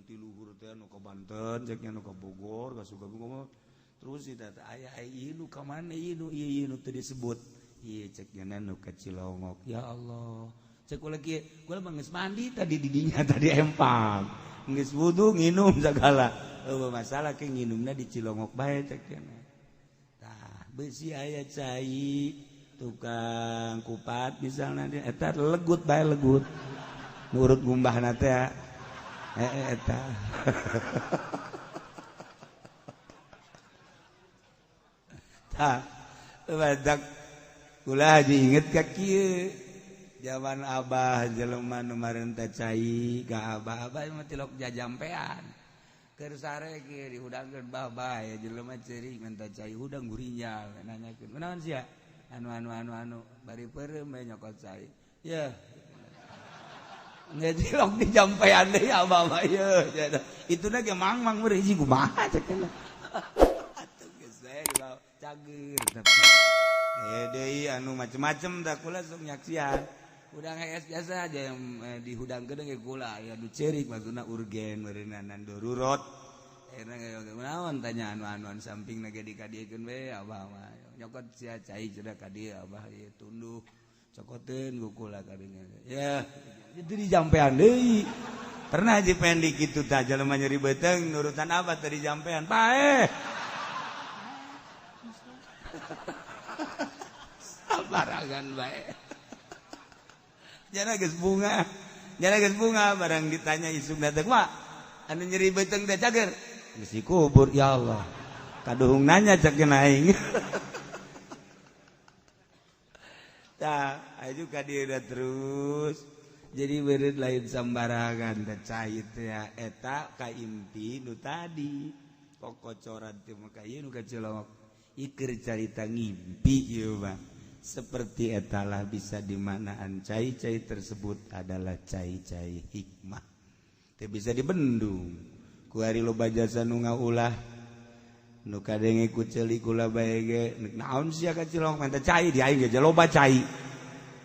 ti luhur teh nu ka Banten cek nya nu ka Bogor ka Sukabumi terus eta teh aya ieu nu ka mana ieu nu ieu nu teu disebut ieu cek nya nu ka Cilongok. Ya Allah, cek kula kieu, kula mah geus mandi tadi di dinya tadi empang, geus wudu nginum segala, eueuh masalah ke nginumna di Cilongok bae cek nya. Tah besi aya cai tukang kupat misalnya eta legut bae legut nurut gumbahna teh eta. Tah badak kula haji inget ka kieu jaman abah jelema nu marenta cai ka abah, abah mah tilok jajampean keur sare kieu dihudangkeun bah bae jelema ceurik menta cai hudang gurinya nanyakeun kunaon sia anu anu anu anu bari peureum bae nyokot cai ya ngejilok di jampean deui abah mah ieu ituna ge mang-mang meureun hiji kumaha cek teh atuh geus bae cager tapi deui anu macem-macem da kula sok nyaksian hudang hees biasa aja yang dihudangkeun ge kula aya nu ceurik maksudna urgen meureunna darurat akhirna naon tanya anu-anuan sampingna ge dikadiekeun we abah mah nyokot sia cai cenah ka dieu abah ieu tunduh cokoteun ku kula kadinya ya itu dijampean deui. Pernah Haji Pendi kitu tah jelema nyeri beuteung nurutan abah teh dijampean paeh sabarangan bae jana geus bunga, jana geus bunga barang ditanya isukna teh kumaha anu nyeri beuteung teh cager geus dikubur. Ya Allah, kaduhung nanya cek aing. Tah aju ka dieu terus jadi beureut lain sambarangan teh cai teh eta ka impi nu tadi kokocoran teh maka ieu nu ka Cilongok iker carita ngimpi ieu mah. Seperti etalah bisa dimanaan cai-cai tersebut adalah cai-cai hikmah teu bisa dibendung ku ari loba jasa nu ngaulah nu kadenge ku ceuli kula bae ge naon sia ka Cilongok menta cai di aing ge loba cai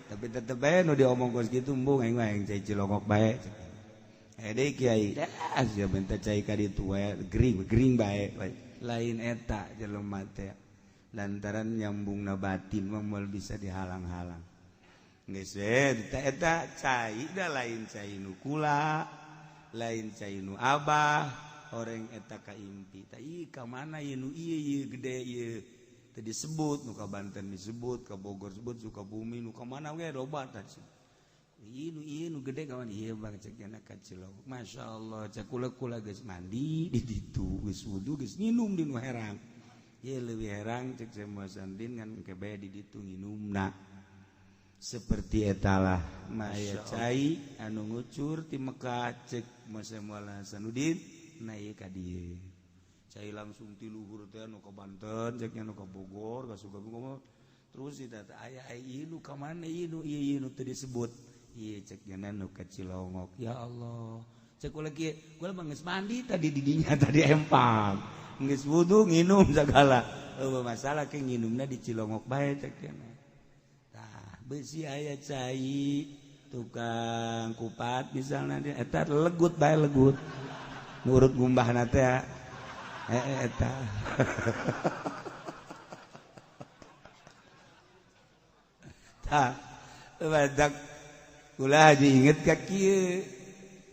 tapi tetep bae nu diomong kos kitu embung aing mah aing cai Cilongok bae deui kiai dah sia menta cai ka ditu wae gering gering bae lain eta jelema teh lantaran nyambungna batin mah moal bisa dihalang-halang geus eta cai da lain cai nu kula lain cai nu abah orang eta ka impi tah ieu ka mana ieu nu ieu ieu gede ieu teu disebut nu ka Banten disebut ka Bogor disebut Sukabumi nu ka mana we loba tah ieu nu ieu nu gede ka mana ieu bang cek nya ka Cilongok. Masyaallah cek kula-kula geus mandi di ditu geus wudu geus nginum di nu herang ieu leuwih herang cek semua sandin ngan ke bae di ditu nginumna. Seperti etalah maya cai anu ngucur ti Mekah cek Masamuala Hasanuddin na ieu ka dieu cai langsung ti luhur teh nu ka Banten cek nya nu ka Bogor ka Sukabumi terus eta teh aya ieu nu ka mana ieu nu ieu nu teu disebut ieu cek nya nu ka Cilongok. Ya Allah, cek kula kieu kula mah geus mandi tadi di dinya tadi empang geus wudu nginum segala eueuh masalah ke nginumna di Cilongok bae cek nya. Tah besi aya cai tukang kupat misalnya eta legut bae legut nurut gumbahna teh eta. Tah badak kula haji inget ka kieu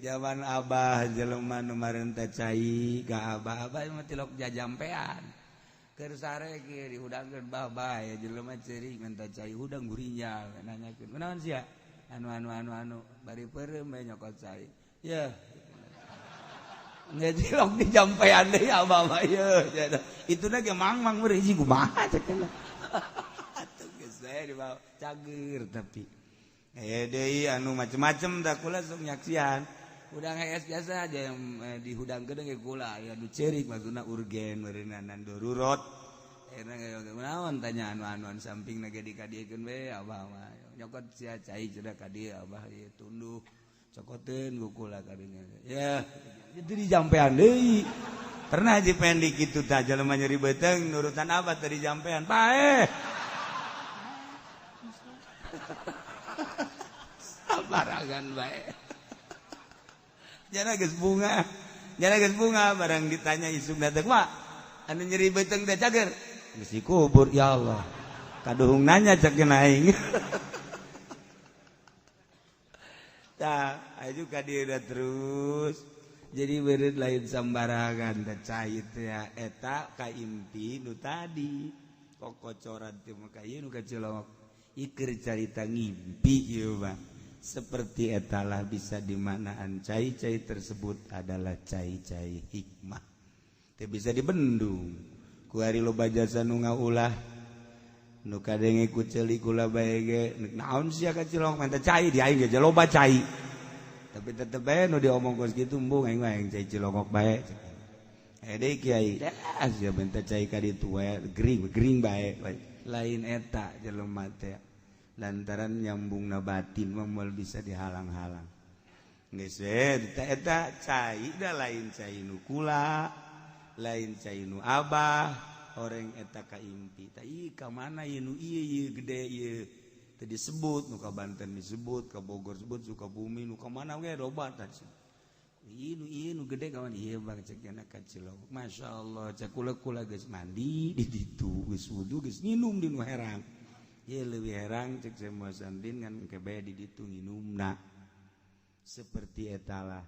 jaman abah jelema nu marenta cai ka abah, abah mah tilok jajampean keur sare kieu dihudangkeun bah bae jelema ceurik menta cai hudang gurinya nanyakeun kunaon sia anu anu anu anu bari peureum bae nyokot cai ya ngejilok di jampean deui abah mah ieu ituna ge mang-mang meureun hiji kumaha cek teh atuh geus bae dibawa cager tapi deui anu macem-macem da kula sok nyaksian hudang hees biasa aja yang dihudangkeun ge kula aya nu ceurik maksudna urgen meureunna darurat akhirna naon tanya anu-anuan sampingna ge dikadiekeun we abah mah nyokot sia cai cenah ka dieu abah ieu tunduh cokoteun ku kula kadinya ya itu dijampean deui. Pernah Haji Pendi kitu tah jelema nyeri beuteung nurutan abah teh dijampean paeh sabarangan bae jana geus bunga, Nyana geus bunga barang ditanya isuk teh kumaha? Anu nyeri beuteung teh cager. Geus dikubur ya Allah. Kaduhung nanya cek aing. Tah, aju ka dieu terus. Jadi beureut lain sambarangan teh cai teh eta kaimpi nu tadi. Kokocoran teh mah ieu nu kacilongok. Iker carita ngimpi ieu mah. Seperti etalah bisa dimaknaan cai-cai tersebut adalah cai-cai hikmah. Teu bisa dibendung. Ku ari loba jasa nu ngaulah nu kadenge ku ceuli kula bae ge naon sia ka Cilongok menta cai di aing ge loba cai. Tapi tetep bae nu diomong kos kitu embung aing mah aing cai Cilongok bae. Eh deui kiai, ah sia menta cai ka ditu wae gering gering bae. Lain eta jelema teh. Lantaran nyambung na batin mah moal bisa dihalang-halang. Geus we eta cai da lain cai nu kula, lain cai nu abah, orang eta kaimpi. Tah ieu ka mana ieu nu ieu ieu gede ieu. Teu disebut nu ka Banten disebut, ka Bogor disebut, Sukabumi nu ka mana ge loba tah disebut. Ieu nu gede kawan ieu bang cek nya ka Cilongok. Masyaallah cek kula-kula geus mandi di ditu, geus wudu geus nginum di nu herang. Ieu leuwih herang cek semua sandin ngan ke bae di ditu nginumna. Seperti etalah.